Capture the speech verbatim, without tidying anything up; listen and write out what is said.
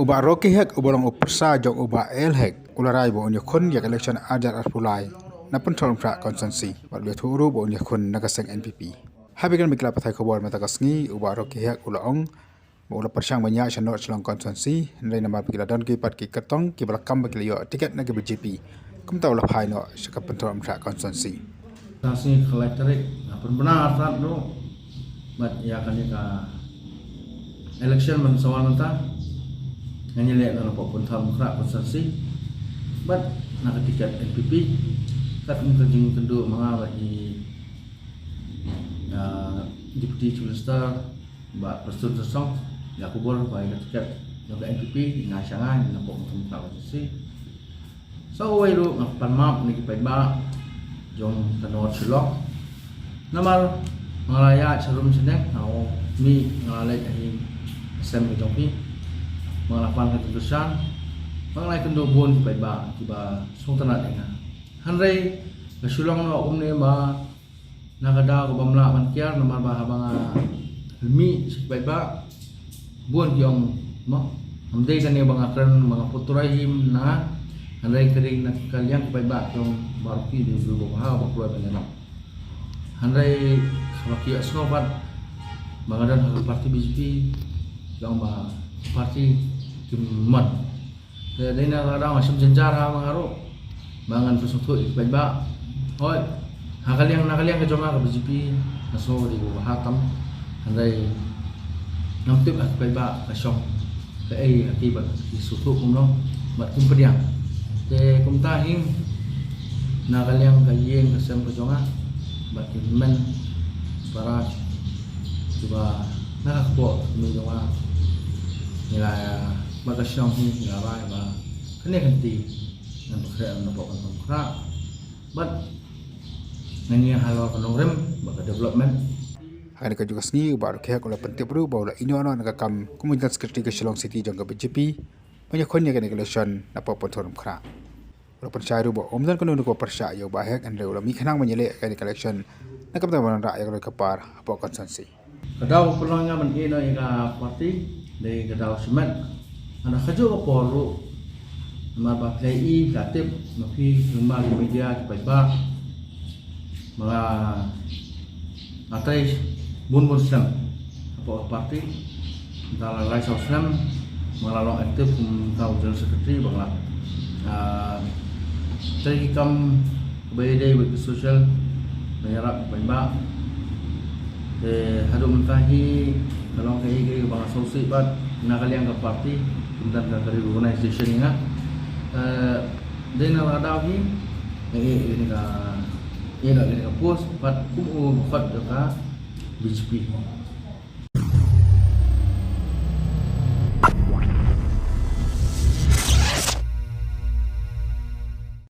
U Bah Rocky Hek uba long u pyrsa jong u Bah L Hek u la rai ba un ïakhun ïa ka election ar hajar arphew lai na Pynthorumkhrah constituency bad u la ïathuh ruh ba un ïakhun na ka seng N P P. Haba kren bad ki lad pathai khubor mynta ka sngi, u Bah Rocky Hek u la ong ba u la pyrshang ban ïaid sha North Shillong constituency, hynrei namar ba ki la don ki pat ki kyrtong kiba la kam ba ki la ïoh tiket na ka B J P, kumta u la phai noh sha ka Pynthorumkhrah constituency. Ka sngi ka lai tarik, nga pynbna artat ruh bad ïa kane ka election ban sa wan mynta, ngan ïaleh na ka Pynthorumkhrah constituency bad na ka tiket N P P. Kat kum ka jingkynduh ma nga bad i, ah, Deputy Chief Minister, Bah Prestone Tynsong, ïa ka khubor ba ïa ka tiket jong ka N P P nga sha nga na ka Pynthorumkhrah constituency. Sa kawei ruh nga pan map na ki paidbah jong ka North Shillong. Namar nga la ïaid sharum shaneng, nga ong mih nga la leit ha ïing sem ka jong phi. Nga la pan ka jingkyrshan, nga la ïakynduh bun ki paidbah kiba sngewtynnat ïa nga. Hynrei ka Shillong noh kumne ba na ka daw kaba ym lah ban kiar, namar ba haba nga mih sha ki paidbah, bun ki ong, mo, ym dei kane ba nga kren ba nga put trai hi na nga, hynrei ka dei na ka liang ki paidbah ki ong ba Rocky dei u briew ba bha ba kloi ban ïalam. Hynrei haba ki ïohsngew pat ba nga don ha ka party B J P, ki ong ba party kim mon. Te dei na ka daw nga shem jynjar ha ma nga ruh ba ngan pynsngewthuh ïa ki paidbah. Hooid, ha ka liang, na ka liang ka jong nga ka B J P nga sngew ka dei kaba bha tam. Hynrei ngam tip ha ki paidbah ka shong kaei ha ki bad ki sngewthuh kumno bad kim pdiang. Te kumta hi na ka liang ka ïing ka sem ka jong nga bad ki hynmen para kiba na ka kpoh ka kmie jong nga, ngi la, bad ka shnong hi ngi la rai ba kane ka kynti ngan pynkhreh na ka Pynthorumkhrah bad ngan ïa halor ka nongrim bad ka development. Ha kane ka juk ka sngi u Bah Rocky Hek u la pyntip ruh ba u la ïehnoh noh na ka kam kum u General Secretary ka Shillong City jong ka B J P ban ïakhun ïa kane ka election na ka Pynthorumkhrah. U la pynshai ruh ba um don kano kano kaba pyrshah ïa u Bah Hek, hynrei u la mih khnang ban ïaleh ïa kane ka election na ka bynta ban wanrah ïa ka roi ka par hapoh constituency. Ka daw ba pynlong ïa nga ban ïehnoh ïa ka party dei ka daw shimet. Hynda kajuh ka por ruh, namar ba phi la ïohi, phi la tip, ma phi, lyngba ki media, ki paidbah, ba nga, nga trei bun bun snem hapoh ka party. Mynta la lai saw snem ba nga la long active kum uta u General Secretary ba nga la, ah, trei ki kam ba ïadei bad ki social, ba ïarap ki paidbah. Te haduh mynta hi ka long kaei kaei kaba nga sngewsih bad na ka liang ka party, kum don ka reorganization ïa nga. Eh, dei na ka daw hi nga ïeh ïa kane ka, ïeh ïa kane ka post bad kum u mukot jong ka B J P.